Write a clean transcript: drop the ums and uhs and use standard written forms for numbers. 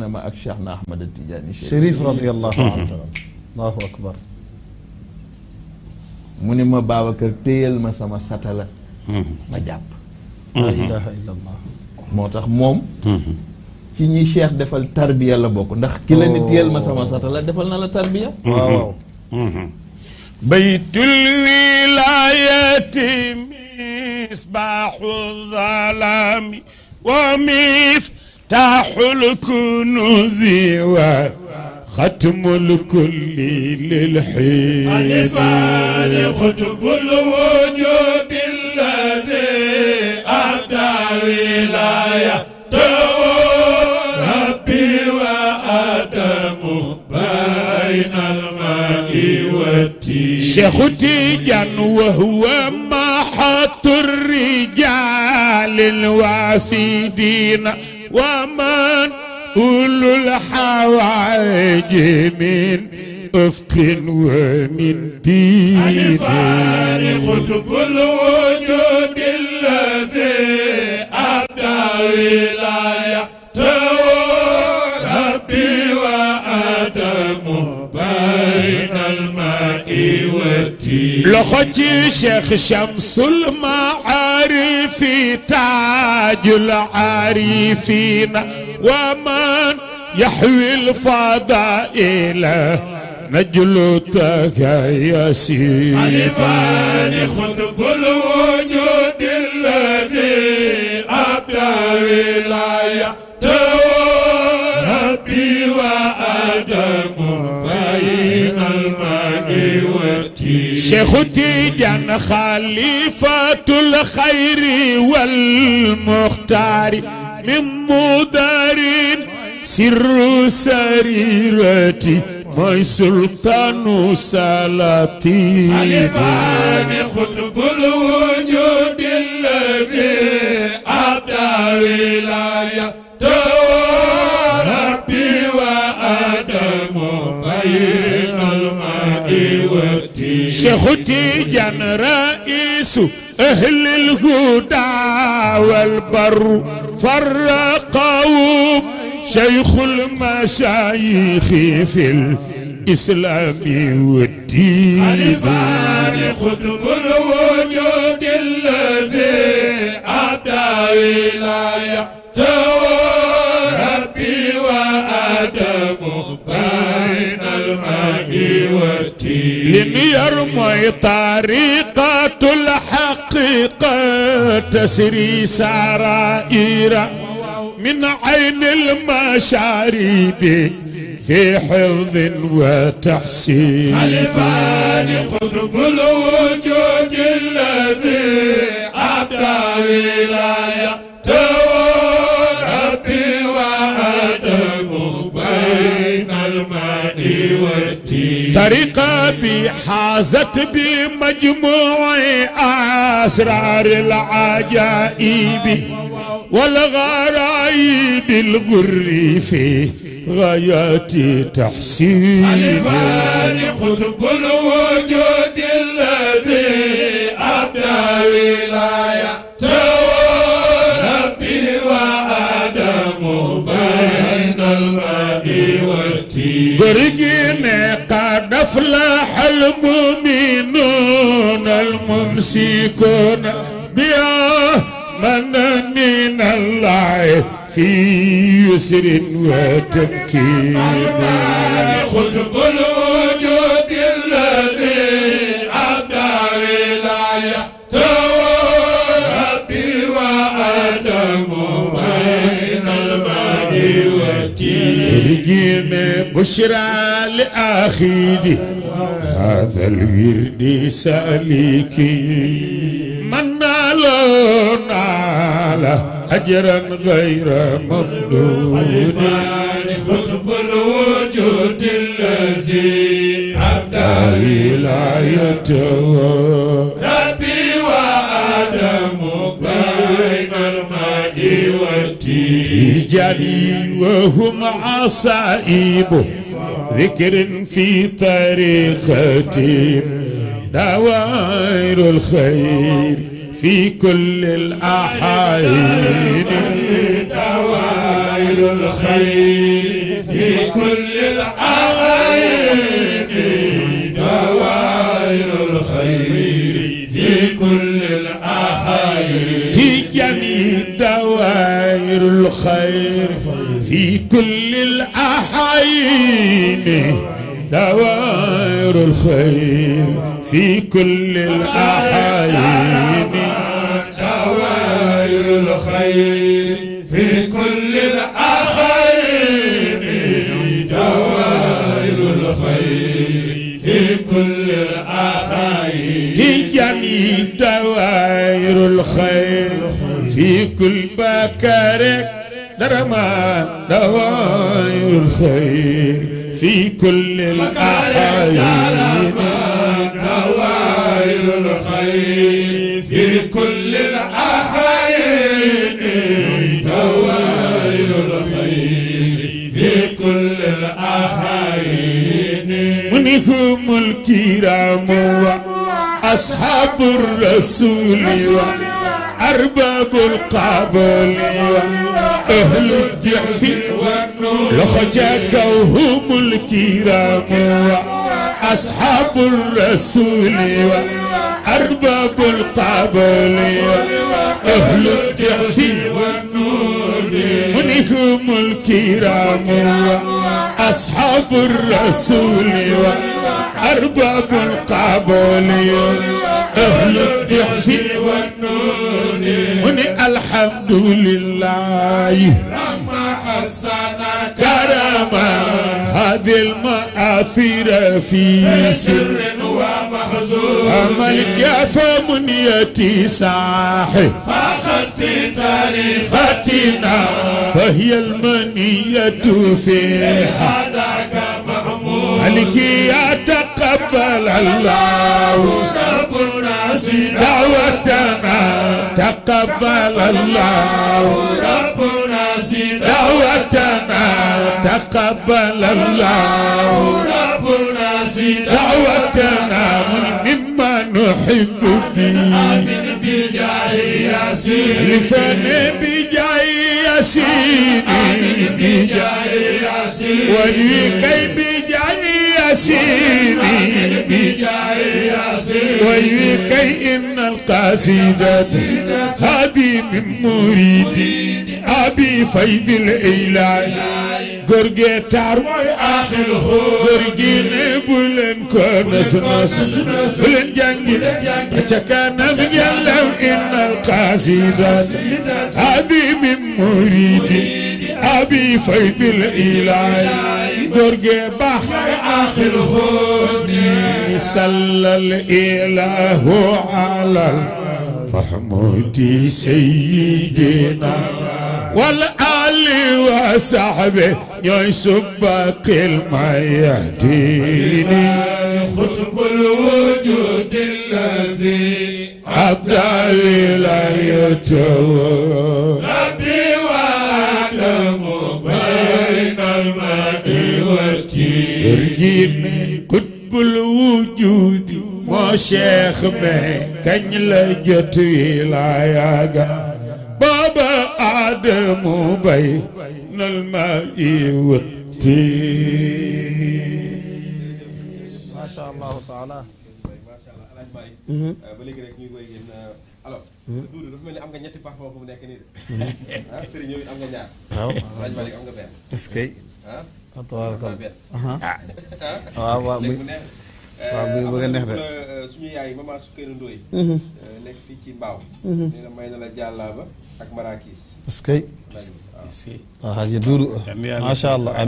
na ma ak Cheikh na Ahmad Tidiane Chérif radiyallahu anhu. Allahu akbar. mu ni ma Babacar téyal ma sama satala ma jàpp. la ilaha illallah. moo tax moom ci ñi Cheikh defal tarbiya la bokk ndax ki la ni téyal ma sama satala defal na la tarbiya. waaw. baytul wilayati misbahu zalami wa miftahul kunuzi wa ختم الكل للحين ألفان خطب الوجود الذي أبدى ولايته ربي وآدم بين الماء والتين شيخ تيجان وهو محط الرجال الوافدين ومن كل الحوائج من أفق ومن دين ألفان خطب الوجود الذي أبدى ولايته ربي وآدم بين الماء والتين لخوتي شيخ شمس المعارف تاج العارفين ومن يحوي الفضائل نجلتك ياسين ألفان خطب الوجود الذي أبدى ولايته ربي وآدم بين الماء والتين شيخ تيجان خليفة الخير والمختار من مدار سر سريرتي ماي سلطان سلاطين ألفان خطب الوجود الذي أبدى ولايته ربي وآدم بين الماء والتين شيخ تيجان رئيس أهل الهدى والبر فرقوا شيخ المشايخ في الإسلام والدين ألفان خطب الوجود الذي أبدى ولايته ربي وآدم بين الماء والتين لم يرمي طريقة الحقيقة تسري سرائر من عين المشارب في حفظ وتحسين ألفان خطب الوجود الذي أبدى ولايته ربي وآدم بين الماء والتين طريقة بحازت بمجموع أسرار العجائب والغرايب الغر في غايات تحسين ألفان خطب الوجود الذي أبدى ولايته ربي وآدم بين الماء والتين قرقين قد أفلح المؤمنون الممسكون بها من من الله في يسر وتمكين خطب الوجود الذي أبدى ولايته ربي وآدم بين الماء والتين بشرى لأخيدي هذا الورد سالكي من نال أجرا غير ممنون خطب الوجود الذي أبدى ولايته ربي وآدم بين الماء والتين تجاني وهم عصائب ذكر في طريقتهم دوائر الخير في كل الأحايين دوائر دوائر الخير في كل الأحيان دوائر الخير في كل الأحيان تجاني دوائر الخير في كل الأحيان دوائر الخير في كل الأحيان دوائر الخير في كل الأحيان دوائر الخير في كل الأحيان تجاني دوائر الخير في كل بكرك درمان دوائر الخير في كل الأحيان دوائر الخير في كل الأحيان دوائر الخير في كل الأحيان منهم الكرام وأصحاب الرسول وأرباب القبول وأهل الجحف لخجاك وهم الكرام وأصحاب الرسول وأرباب القبول وأهل الجحف منهم الكرام وأصحاب الرسول وأرباب القبول أهل الضعف والنون من الحمد لله لما حسن كرما هذه المآثير في سر ومحزون ملك يا فمنيتي صاحب فاخذ في طريقتنا فهي المنية فيها هذاك محمود ملك يا تقبل الله ربنا سيدنا دعوتنا تقبل الله ربنا سيدنا دعوتنا تقبل الله ربنا سيدنا دعوتنا مما نحب به آمين بجاه ياسين لفن بجاي ياسين آمين بجاه ياسين ويكي بجاي ياسين بجاه ياسين ويكي إن القصيدة هذه من مريدي أبي فيض الإله غرغي تاروي آخر خور غرغي نبولن كونس نس بلن جانجي أشكانا مجلو إن القصيدة هذه من مريدي أبي فيض الإله غرغي بحر آخر خور صلى الإله على محمود سيدنا والآل وصحبه يسبق الميادين خطب الوجود الذي أبدأ ولايته ربي وأعلم بين الماء والتين يرجيني قطب الوجود ما شيخ من كان لجت ولاياga بابا آدم بين الماء والتين ما شاء الله تعالى. macha allah alaaj Malick ba léegi rek ñu koy génn alors Doudou dafa mel ni am nga ñetti parfum fu mu nekk nii de ah Serigne yow it am nga ñaar waaw alaaj Malick am nga benn est-ce que. ah tabaarkalla. benn waaw waaw léegi mu neex waaw bi bëgg a neex de. suñu yaay maman Sukeyna Ndoye nekk fii ci Mbaaw nee na may na la jàllaaba ak marakis est-ce que. waaw Hadji Doudou. macha allah.